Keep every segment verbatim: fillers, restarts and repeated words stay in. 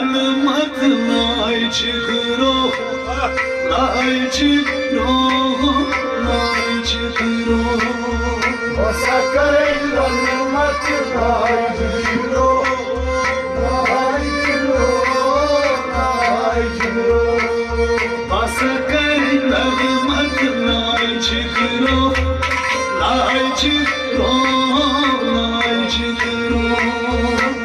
مت ناے جگرو، ناے جگرو، ناے جگرو۔ بسا کرے لل مت ناے جگرو، ناے جگرو، ناے جگرو۔ بسا کرے لل مت ناے جگرو، ناے جگرو، ناے جگرو۔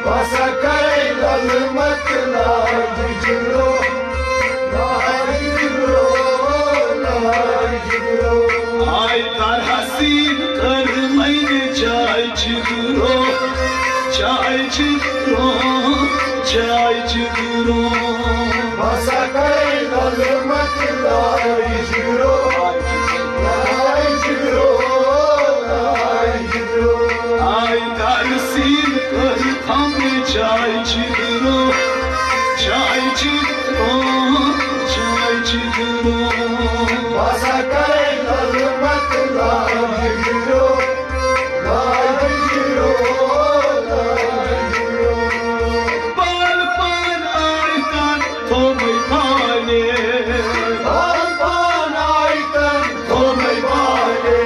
بسا کرے لل مت ناے جگرو، ناے جگرو، ناے جگرو۔ آے کر حسین کر مینہِ جاے جگرو، جاے جگرو، جاے جگرو۔ بسا کرے لل مت ناے جگرو، ناے جگرو، ناے جگرو۔ آے کر سین کر تھم جاے جگرو، جاے جگرو، جاے جگرو۔ بسا کرے لل مت ناے جگرو، ناے جگرو، ناے جگرو۔ پان پان آے تن تھومے پانے۔ پان پان آے تن تھومے پانے۔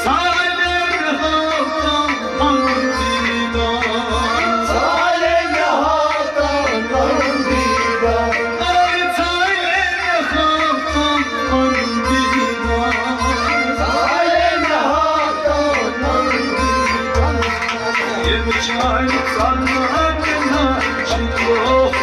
سالے نہ ہاو تن پنُن دیدار۔ سالے نہ ہاو تن پنُن دیدار۔ آے سالے نہ ہاو تن پنُن دیدار۔ سالے نہ ہاو تن پنُن دیدار۔ ییٚمہِ جایہِ زن اَتہِ نہ چھِ لوٗکھ۔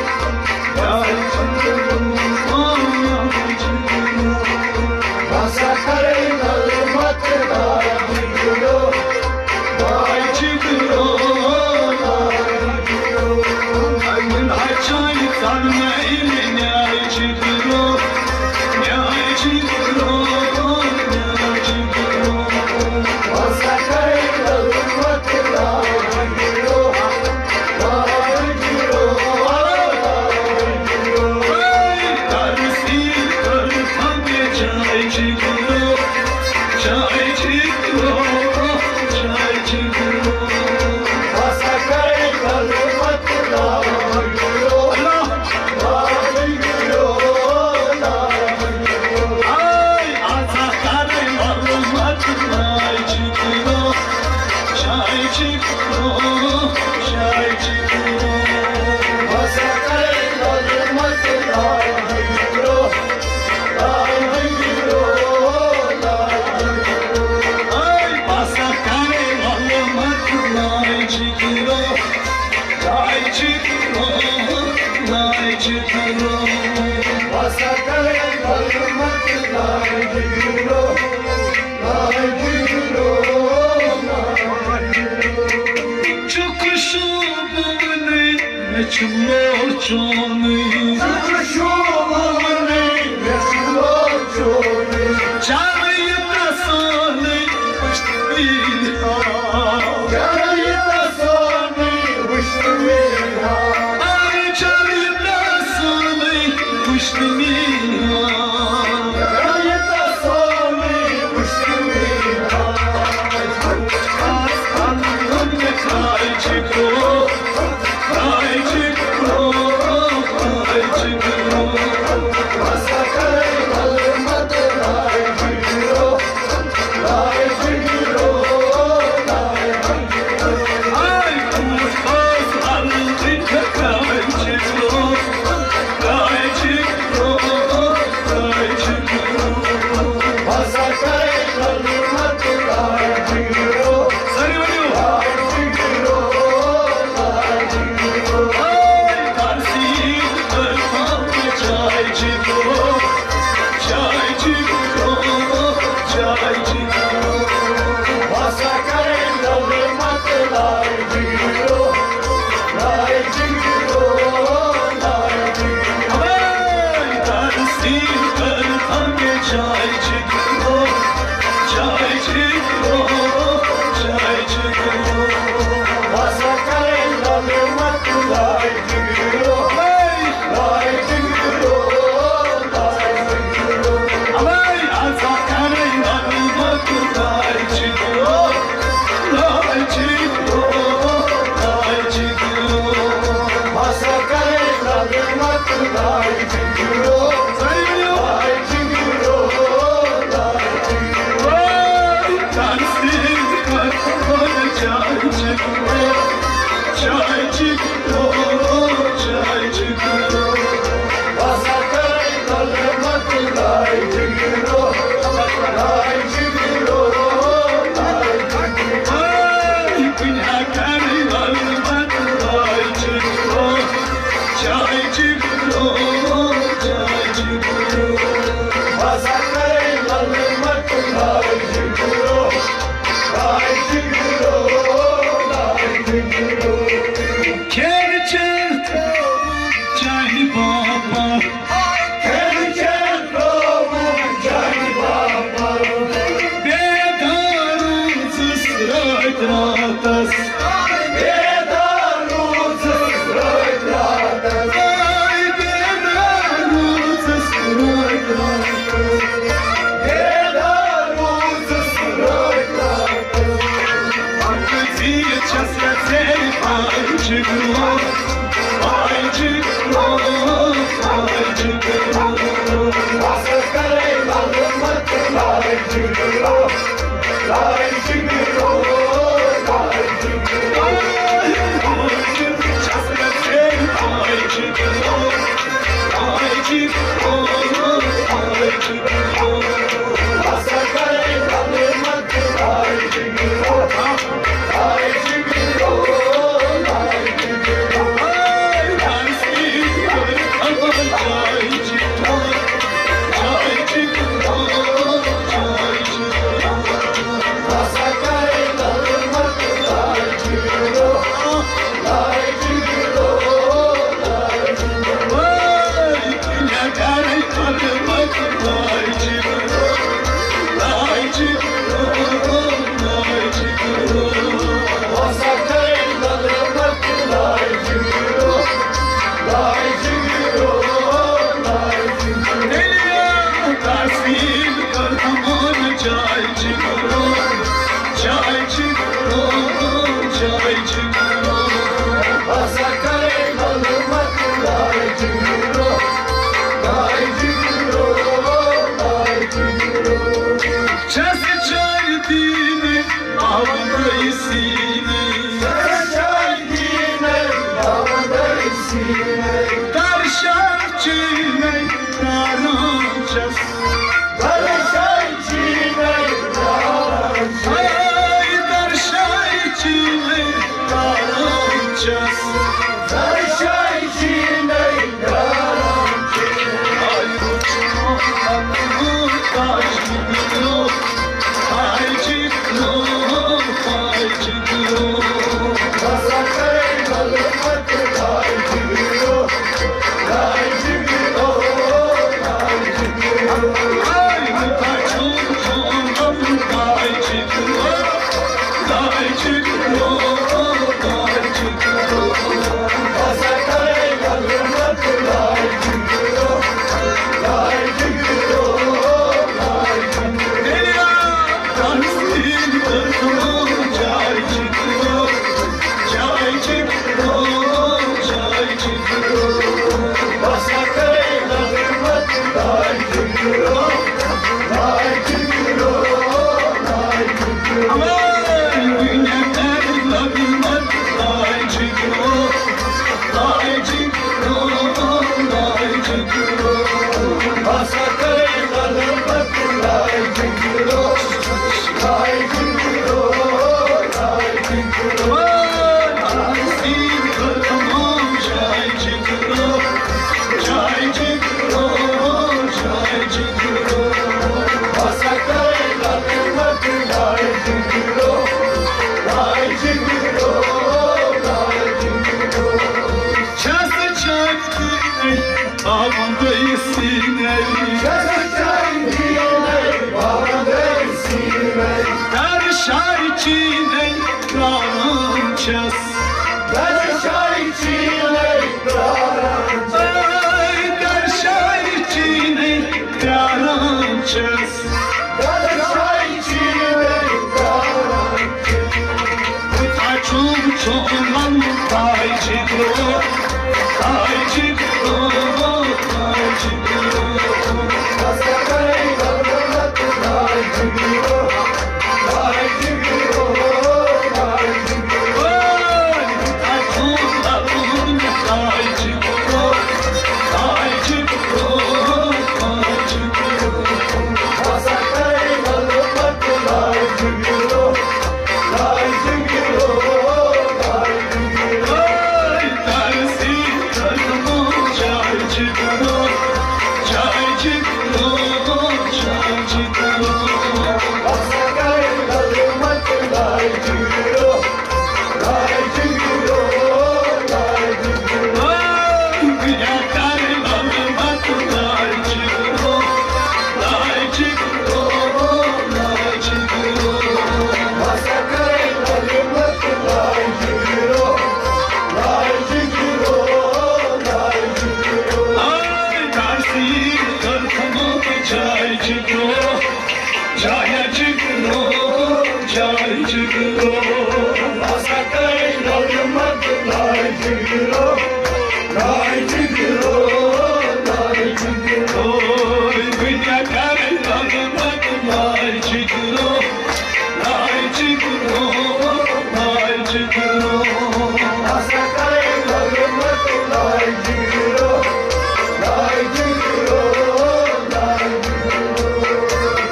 چُک شوبونٕے مےٚ چھُ لوچونٕے۔ چُک شوبونٕے مےٚ چھُ لوچونٕے۔ چرٕ یہِ تسانٕے وٕچھتہٕ میٛٲنۍ ہاو۔ چرٕ یہِ تسانٕے وٕچھتہٕ میٛٲنۍ ہاو۔ اَرٕ چرٕ یہِ تسانٕے وٕچھتہٕ میٛٲنۍ ہاو۔ چرٕ یہِ تسانٕے وٕچھتہٕ میٛٲنۍ ہاو۔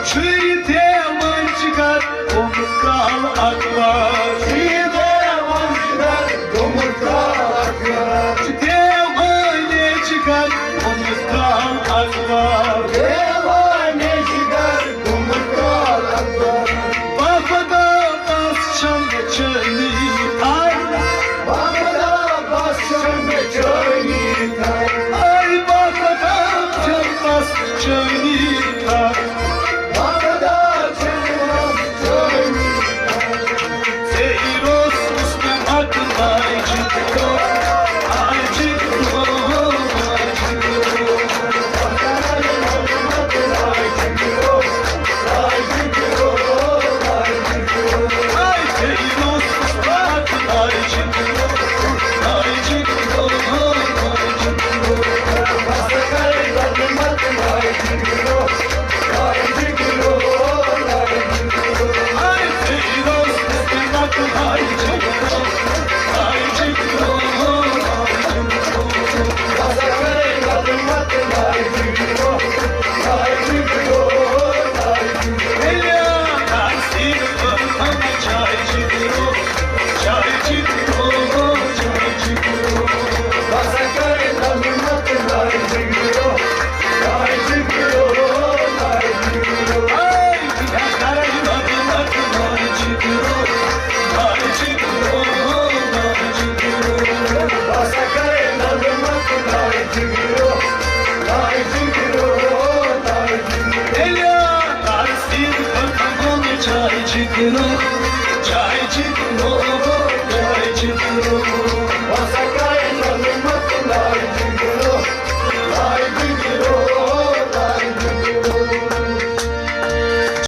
چھُے دیوان جگر گوٚمُت کرٛال اکبر۔ چھُے دیوان جگر گوٚمُت کرٛال اکبر۔ چھُ دیوان جگر گوٚمُت کرٛال اکبر۔ دیوان جگر گوٚمُت کرٛال اکبر۔ بابا بس چھم چٲنی تھر۔ بابا بس چھم چٲنی تھر۔ اے بابا چھم بس چٲنی تھر۔ بابا چھم بس چٲنی تھر۔ ژے روٚستُس نہٕ مۄکلاے جِگرو، آے جِگرو، آے جِگرو۔